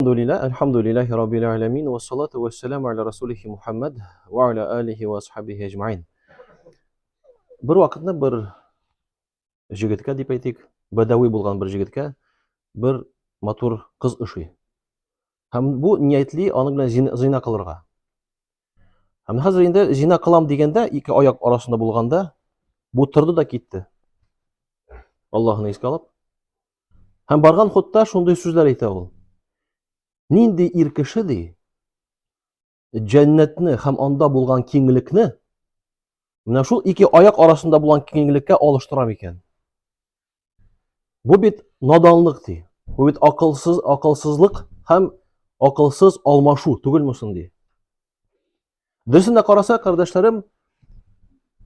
Әлхәмдүлилләһ, әлхәмдүлилләһи раббил аләмин, вә салату вә сәламу аля расулихи Мухаммад ва аля алихи ва асхабихи әҗмәин. Бер вакытны бер җегеткә дип әйтик, бәдәви булган бер җегеткә бер матур кыз ошый. Һәм бу ниятли аның белән зина кылырга. Һәм хәзер инде зина кылам дигәндә, ике аяк арасында булганда, бу торды да китте. Аллаһны искә алып, Һәм барган хутта шундый сүзләр әйтә ул. Нинди ир кеше ди, җәннәтне һәм анда булган киңлекне менә шул ике аяк арасында булган киңлеккә алыштыра микән? Бу бит наданлык ди. Бу бит акылсыз, акылсызлык һәм акылсыз алмашу түгелме соң ди. Дөресен дә карасак, кардәшләрем,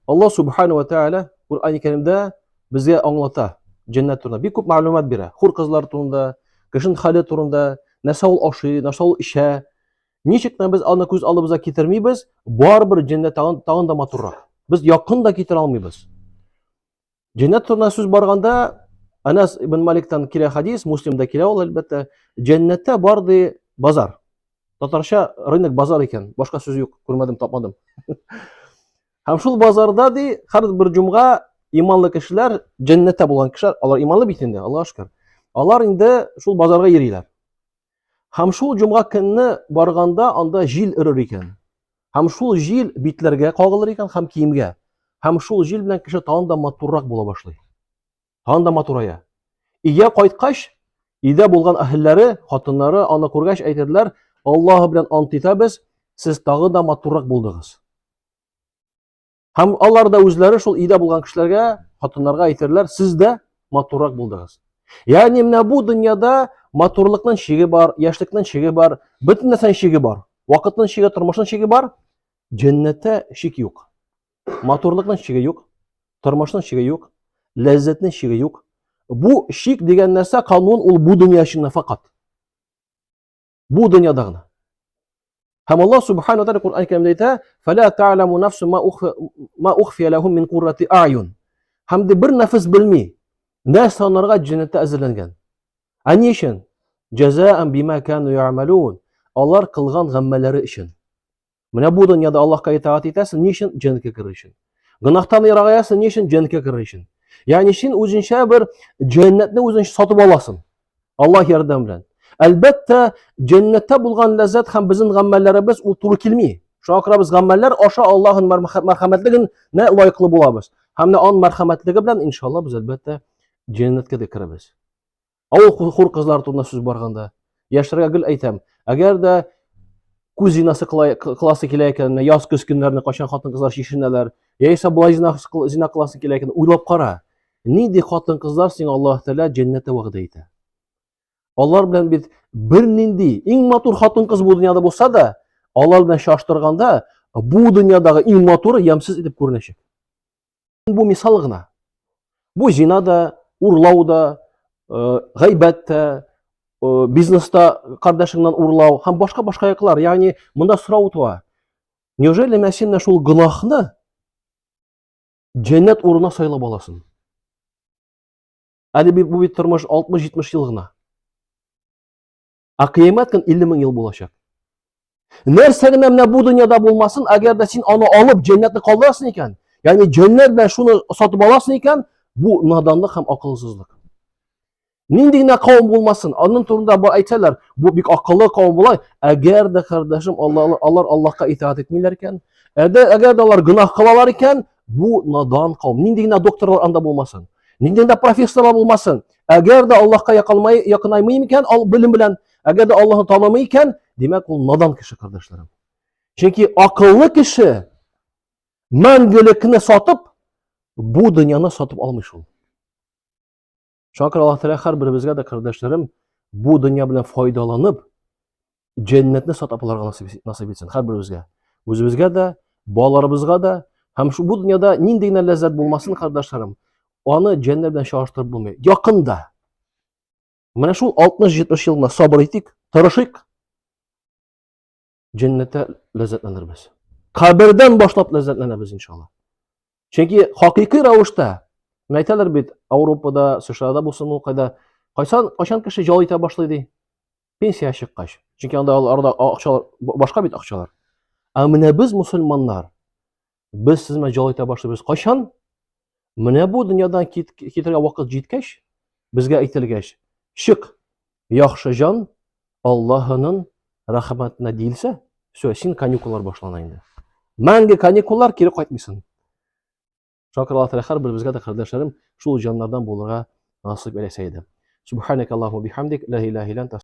Аллаһ субхану ва тааля Куръан Кәримдә безгә аңлата җәннәт турында бик күп мәгълүмат бирә. Хур кызлар турында, кешенең хәле турында, нәрсә ул ашый, нәрсә ул эчә. Ничек тә без аны күз алдыбызга китермибез, барыбер җәннәт тагын, тагын да матуррак. Без якын да китерә алмыйбыз. Җәннәт турында сүз барганда, Анас ибн Маликтан килә хадис, Муслимда килә ул әлбәттә, җәннәттә бар ди базар. Татарча рынок базар икән, башка сүз юк, күрмәдем, тапмадым. Һәм шул базарда ди, һәр бер җомга иманлы кешеләр, җәннәттә булган кешеләр, алар иманлы бит инде, Аллаһка шөкер. Алар инде шул базарга йөриләр. Һәм шул җомга көнне барганда анда җил өрер икән. Һәм шул җил битләргә кагылыр икән һәм киемгә. Һәм шул җил белән кеше тагын да матуррак була башлый. Тагын да матурая. Өйгә кайткач, өйдә булган әһелләре, хатыннары аны күргәч әйтерләр, Аллаһы белән ант итәбез, сез тагы да матуррак булдыгыз. Һәм алар да үзләре шул өйдә булган кешеләргә, хатыннарга әйтерләр, сез дә матуррак булдыгыз. Ягъни менә бу дөньяда матурлыкның чиге бар, яшьлекнең чиге бар, бөтен нәрсәнең чиге бар. Вакытның чиге, тормышның чиге бар. Җәннәттә чик юк. Матурлыкның чиге юк, тормышның чиге юк, ләззәтнең чиге юк. Бу чик дигән нәрсә канун ул бу дөнья өчен факат. Бу дөньяда гына. Һәм Аллаһ субхану ва тааля Коръән Кәримдә әйтә: "Фала та'ламу нафсу ма ухфа ма ухфия лахум мин куррати a'юн." Һәм дә бер нәфес белми, нәрсә анарга җәннәттә әзерләнгән. Ә ни өчен? Җәзаан бима кану я'малун. Алар кылган гамәлләре өчен. Менә бу дөньяда Аллаһка итагать итәсең, ни өчен? Җәннәткә керер өчен. Гөнаһтан ерагаясың, ни өчен? Җәннәткә керер өчен. Ягъни син үзенчә бер җәннәтне үзең сатып аласың. Аллаһ ярдәме белән. Әлбәттә, җәннәттә булган ләззәт һәм безнең гамәлләребез ул туры килми. Шуңа күрә без гамәлләр аша Аллаһның мәрхәмәтлегенә лаеклы булабыз. Һәм менә аның мәрхәмәтлеге белән иншалла без әлбәттә җәннәткә дә керәбез. Авыл хур кызлары турында сүз барганда, яшьләргә гел әйтәм, әгәр дә күз зинасы кыласы килә икән, яз көз көннәрендә кайчан хатын-кызлар чишенәләр, яисә болай зина, зина кыласы килә икән, уйлап кара. Нинди хатын-кызлар сиңа Аллаһ Тәгалә җәннәттә вәгъдә итә? Алар белән бит бернинди иң матур хатын-кыз бу дөньяда булса да, алар белән чагыштырганда, бу дөньядагы иң матуры ямьсез итеп күренәчәк. Бу мисал гына. Бу зина да, урлау да, э, гайбәт тә, э, бизнеста кардәшеңнән урлау һәм башка-башка яклар. Ягъни монда сорау туа. Неужели менә син шул гөнаһны җәннәт урынына сайлап аласың? Әле бит бу бит тормыш 60-70 ел гына. Ә кыямәт көн 50 мең ел булачак. Нәрсә генә менә бу дөньяда булмасын, әгәр дә син аны алып җәннәтне калдырасың икән, ягъни җәннәт белән шуны сатып аласың икән, бу наданлык һәм акылсызлык. Нинди генә кавым булмасын, аның турында бу әйтсәләр, бу бик акыллы кавым була, әгәр дә кардәшем, алар Аллаһка итагать итмиләр икән, әгәр дә алар гөнаһ кылалар икән, бу надан кавым. Нинди генә докторлар анда булмасын, нинди генә профессорлар булмасын, Әгәр дә Аллаһка якынмай, якынаймый икән, ал белем белән, әгәр дә Аллаһны танымый икән, димәк, ул надан кеше, кардәшләрем. Чөнки акыллы кеше мәңгелекне сатып, бу дөньяны сатып алмый шул. Шуңа күрә Аллаһ Тәгалә һәрберебезгә дә, кардәшләрем, бу дөнья белән файдаланып, җәннәтне сатып алырга насыйп итсен һәрберебезгә. Үзебезгә дә, балаларыбызга да һәм шу бу дөньяда нинди генә ләззәт булмасын, кардәшләрем, аны җәннәт белән чагыштырып булмый. Якында. Менә шул 60-70 елны сабыр итик, тырышыйк. Җәннәттә ләззәтләнербез. Кабердән башлап ләззәтләнәбез иншалла. Чөнки хакыйкый рәвештә, менә әйтәләр бит, Ауропада, США-да булсын ул кайда, кайсан, кайчан кеше ял итә башлый ди? Пенсия чыккач. Чөнки анда аларда акчалар башка бит акчалар. Ә менә без мусульманнар, без сезнең белән ял итә башлыйбыз. Кайчан? Менә бу дөньядан кит, китергә вакыт җиткәч, безгә әйтелгәч, чык, яхшы җан, Аллаһының рәхмәтенә диелсә, все, син каникуллар башлана инде. Мәңге каникуллар кире кайтмыйсың. Шуңа күрә Аллаһ Тәгалә һәрберебезгә дә, кардәшләрем, шул җаннардан булырга насыйп әйләсә иде. Субханак Аллаһу бихамдик, ла илаһа илля анта.